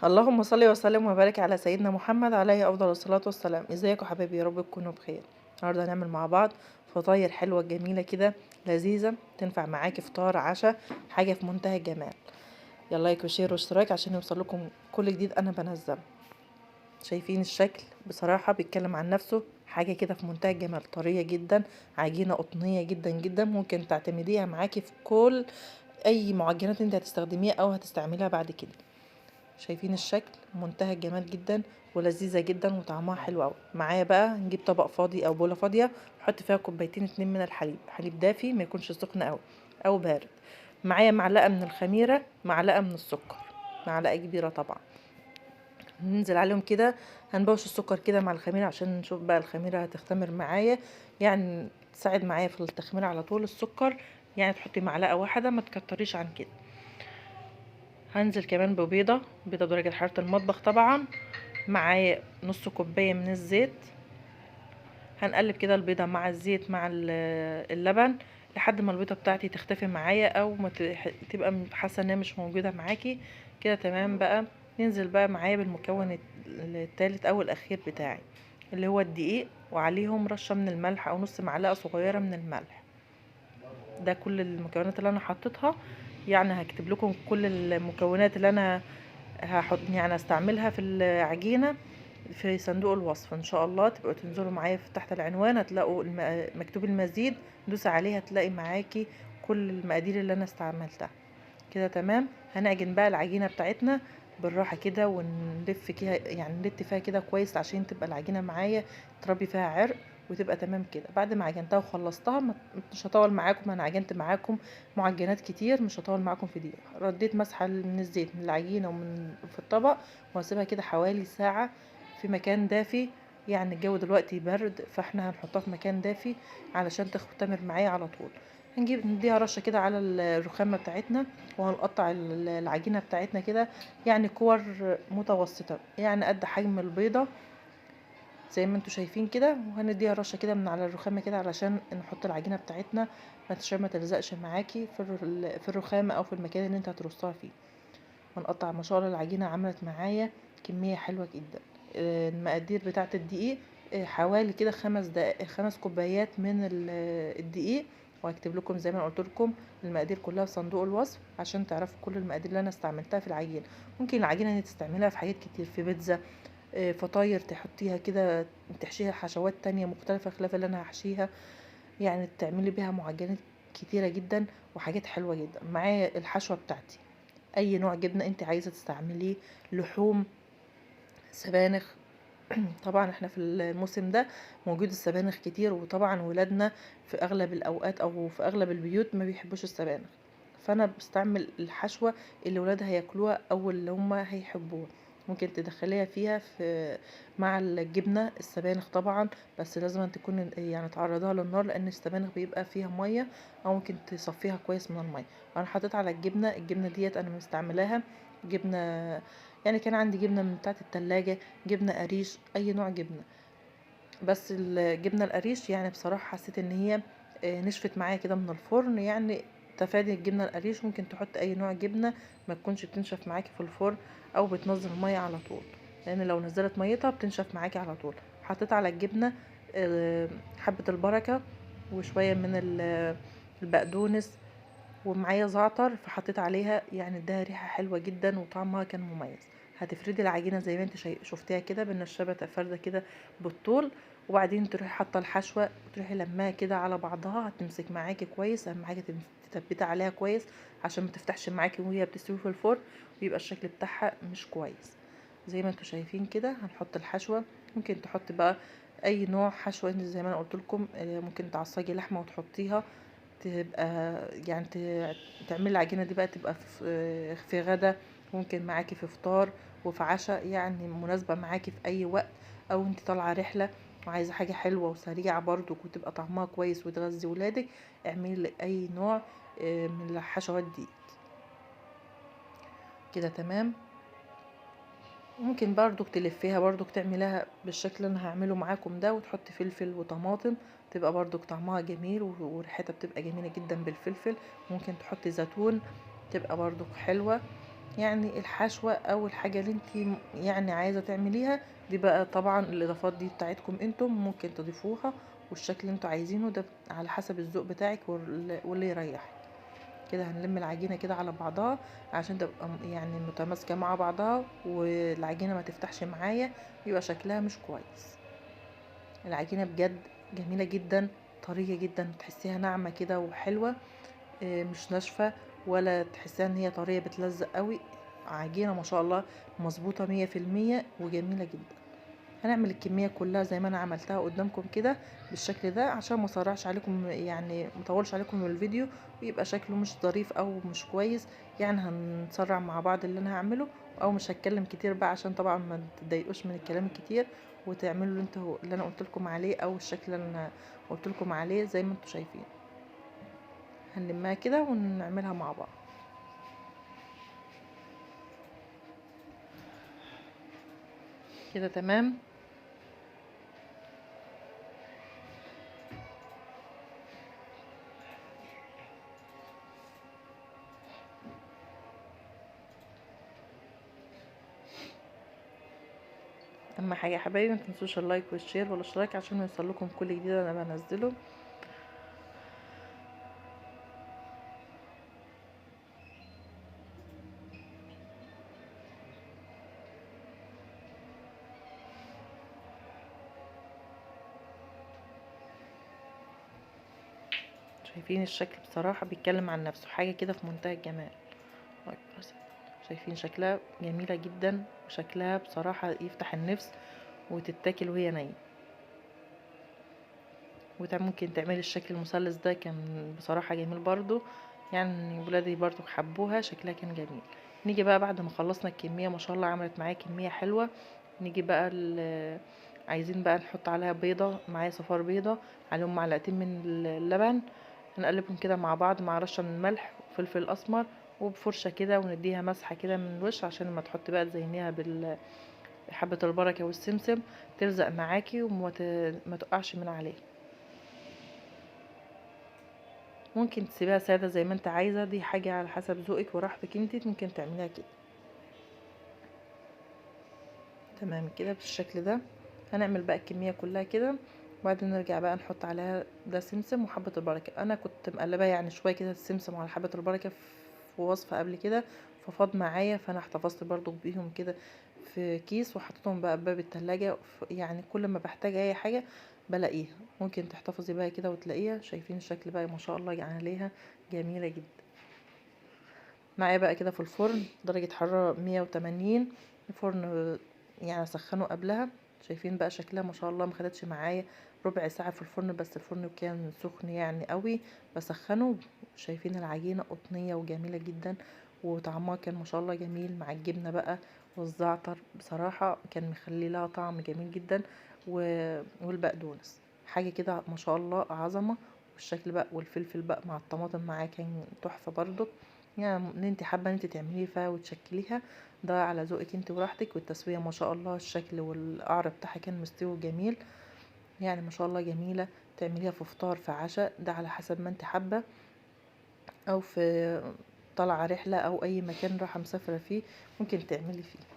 اللهم صل وسلم وبارك على سيدنا محمد عليه افضل الصلاة والسلام. ازيكم حبايبي؟ يا رب تكونوا بخير. النهارده هنعمل مع بعض فطاير حلوة جميلة كده لذيذة، تنفع معاكي فطار عشاء، حاجة في منتهى الجمال. يلا like و share واشتراك عشان يوصل لكم كل جديد انا بنزله. شايفين الشكل؟ بصراحة بيتكلم عن نفسه، حاجة كده في منتهى الجمال، طرية جدا، عجينه قطنيه جدا جدا، ممكن تعتمديها معاكي في كل اي معجنات انت هتستخدميها او هتستعمليها بعد كده. شايفين الشكل؟ منتهى الجمال جدا ولذيذه جدا وطعمها حلو قوي. معايا بقى نجيب طبق فاضي او بوله فاضية، نحط فيها كوبايتين 2 من الحليب، حليب دافي ما يكونش سخن قوي او بارد. معايا معلقه من الخميره، معلقه من السكر، معلقه كبيرة طبعا. ننزل عليهم كده، هنبوش السكر كده مع الخميره عشان نشوف بقى الخميره هتختمر معايا، يعني تساعد معايا في التخمير على طول. السكر يعني تحطي معلقه واحدة، ما تكتريش عن كده. هنزل كمان ببيضه، بيضة بدرجة حرارة المطبخ طبعا. معايا نص كوباية من الزيت. هنقلب كده البيضة مع الزيت مع اللبن لحد ما البيضة بتاعتي تختفي معايا او ما تبقى حاسه انها مش موجودة معاكي كده. تمام بقى. ننزل بقى معايا بالمكون الثالث او الاخير بتاعي اللي هو الدقيق، وعليهم رشه من الملح او نص معلقه صغيرة من الملح. ده كل المكونات اللي انا حطيتها، يعني هكتب لكم كل المكونات اللي انا هحط يعني استعملها في العجينة في صندوق الوصف ان شاء الله. تبقوا تنزلوا معايا في تحت العنوان، هتلاقوا مكتوب المزيد، دوس عليه هتلاقي معاكي كل المقادير اللي انا استعملتها كده. تمام. هنعجن بقى العجينة بتاعتنا بالراحة كده، ونلف كده يعني نلت فيها كده كويس عشان تبقى العجينة معايا تربي فيها عرق وتبقى تمام كده. بعد ما عجنتها وخلصتها، مش هطول معاكم، انا عجنت معاكم معجنات كتير مش هطول معاكم في دي. رديت مسحه من الزيت من العجينة ومن في الطبق، وهسيبها كده حوالي ساعة في مكان دافي. يعني الجو دلوقتي برد، فاحنا هنحطها في مكان دافي علشان تختمر معايا على طول. هنجيب نديها رشه كده على الرخامه بتاعتنا، وهنقطع العجينة بتاعتنا كده يعني كور متوسطه، يعني قد حجم البيضة زي ما انتوا شايفين كده. وهنديها رشه كده من على الرخامه كده علشان نحط العجينة بتاعتنا ما تلزقش معاكي في الرخامه او في المكان اللي انت هترصها فيه. هنقطع ما شاء الله العجينة عملت معايا كمية حلوة جدا. المقادير بتاعه الدقيق حوالي كده 5 كوبايات من الدقيق، وهكتب لكم زي ما قلت لكم المقادير كلها في صندوق الوصف عشان تعرفوا كل المقادير اللي انا استعملتها في العجينة. ممكن العجينة دي تستعملها في حاجات كتير، في بيتزا، فطاير تحطيها كده، تحشيها حشوات تانية مختلفة خلاف اللي انا هحشيها، يعني تعملي بيها معجنات كتيرة جدا وحاجات حلوة جدا. معايا الحشوة بتاعتي اي نوع جبنة انت عايزة تستعمليه، لحوم، سبانخ. طبعا احنا في الموسم ده موجود السبانخ كتير، وطبعا ولادنا في اغلب الاوقات او في اغلب البيوت ما بيحبوش السبانخ، فانا بستعمل الحشوة اللي ولادها هياكلوها او اللي هم هيحبوها. ممكن تدخليها فيها في مع الجبنة السبانخ طبعا، بس لازم تكون يعني تعرضها للنار لان السبانخ بيبقى فيها مية، او ممكن تصفيها كويس من المية. انا حطيت على الجبنة، الجبنة ديت انا مستعملاها جبنه، يعني كان عندي جبنه من بتاعه التلاجة، جبنه قريش، اي نوع جبنه، بس الجبنة القريش يعني بصراحة حسيت ان هي نشفت معايا كده من الفرن، يعني تفادي الجبنة القريش. ممكن تحط اي نوع جبنه ما تكونش بتنشف معاكي في الفرن او بتنزل مية على طول، لان لو نزلت ميتها بتنشف معاكي على طول. حطيت على الجبنة حبه البركة وشوية من البقدونس، ومعايا زعتر فحطيت عليها، يعني اداها ريحه حلوة جدا وطعمها كان مميز. هتفردي العجينة زي ما انت شفتيها كده بالنشابه فرده كده بالطول، وبعدين تروحي حاطه الحشوه وتروحي لماها كده على بعضها، هتمسك معاكي كويس. اهم حاجة تثبتي عليها كويس عشان ما تفتحش معاكي وهي بتستوي في الفرن ويبقى الشكل بتاعها مش كويس. زي ما انتوا شايفين كده هنحط الحشوه. ممكن تحطي بقى اي نوع حشوه انت زي ما انا قلت لكم، ممكن تعصجي لحمه وتحطيها، تبقى يعني تعملي العجينة دي بقى تبقى في غدا، ممكن معاكي في فطار وفي عشاء، يعني مناسبة معاكي في اي وقت، او انت طالعه رحله وعايزه حاجة حلوة وسريعة برضو وتبقى طعمها كويس وتغذي ولادك، اعملي اي نوع من الحشوات دي كده. تمام. ممكن برضو تلفيها برضو تعمليها بالشكل اللي انا هعمله معاكم ده، وتحطي فلفل وطماطم، تبقى برضو طعمها جميل وريحتها بتبقى جميلة جدا بالفلفل. ممكن تحطي زيتون، تبقى برضو حلوة. يعني الحشوه او الحاجة اللي انت يعني عايزه تعمليها دي بقى. طبعا الاضافات دي بتاعتكم انتم، ممكن تضيفوها والشكل اللي انتوا عايزينه ده على حسب الذوق بتاعك واللي يريحك. كده هنلم العجينة كده على بعضها عشان تبقى يعني متماسكة مع بعضها، والعجينه ما تفتحش معايا يبقى شكلها مش كويس. العجينة بجد جميلة جدا، طرية جدا، تحسيها ناعمة كده وحلوه، مش ناشفة ولا تحسيها ان هي طرية بتلزق قوي. عجينه ما شاء الله مظبوطة 100% وجميلة جدا. هنعمل الكمية كلها زي ما انا عملتها قدامكم كده بالشكل ده عشان ما اسرعش عليكم، يعني ما اطولش عليكم الفيديو ويبقى شكله مش ظريف او مش كويس. يعني هنسرع مع بعض اللي انا هعمله، او مش هتكلم كتير بقى عشان طبعا ما تضايقوش من الكلام الكتير، وتعملوا اللي انتوا اللي انا قلت لكم عليه او الشكل اللي انا قلت لكم عليه زي ما انتوا شايفين. هنلمها كده ونعملها مع بعض. كده تمام. اهم حاجة يا حبايبي ما تنسوش ال like وال share والاشتراك عشان يوصل لكم كل جديد انا بنزله. شايفين الشكل بصراحة بيتكلم عن نفسه، حاجة كده في منتهى الجمال. شايفين شكلها جميلة جدا، وشكلها بصراحة يفتح النفس وتتاكل وهي نايمة. وممكن تعملي الشكل المثلث ده، كان بصراحة جميل برضو، يعني ولادي برضو حبوها، شكلها كان جميل. نيجي بقى بعد ما خلصنا الكمية ما شاء الله عملت معايا كمية حلوة. نيجي بقى عايزين بقى نحط عليها بيضة، معايا صفار بيضة عليهم معلقتين من اللبن، نقلبهم كده مع بعض مع رشة من الملح وفلفل اسمر وبفرشة كده، ونديها مسحة كده من الوش عشان لما تحطي بقى تزينيها بالحبة البركة والسمسم تلزق معاكي وما تقعش من عليها. ممكن تسيبيها سادة زي ما انت عايزة، دي حاجة على حسب ذوقك وراحتك انت، ممكن تعمليها كده. تمام كده بالشكل ده. هنعمل بقى الكمية كلها كده، وبعدين نرجع بقى نحط عليها ده سمسم وحبة البركة. انا كنت مقلبة يعني شوية كده السمسم على حبة البركة في وصفة قبل كده، ففاض معايا، فانا احتفظت برضو بيهم كده في كيس وحطيتهم بقى بباب التلاجة، يعني كل ما بحتاج اي حاجة بلاقيها. ممكن تحتفظي بقى كده وتلاقيها. شايفين الشكل بقى ما شاء الله يعني عليها جميلة جدا. معايا بقى كده في الفرن درجة حرارة 180، الفرن يعني سخنة قبلها. شايفين بقى شكلها ما شاء الله، ما خدتش معايا ربع ساعة في الفرن، بس الفرن كان سخن يعني قوي بسخنه. شايفين العجينة قطنية وجميلة جدا، وطعمها كان ما شاء الله جميل مع الجبنة بقى والزعتر، بصراحة كان مخلي لها طعم جميل جدا، والبقدونس حاجة كده ما شاء الله عظمة. والشكل بقى والفلفل بقى مع الطماطم معاه كان تحفة برضو. يعني ان انت حابة ان انت تعمليه فيها وتشكليها ده على ذوقك انت وراحتك. والتسوية ما شاء الله الشكل والقعر بتاعها كان مستوي جميل، يعني ما شاء الله جميلة. تعمليها في فطار في عشاء، ده على حسب ما انت حابة، او في طالعة رحلة او اي مكان رايحة مسافرة فيه ممكن تعملي فيه.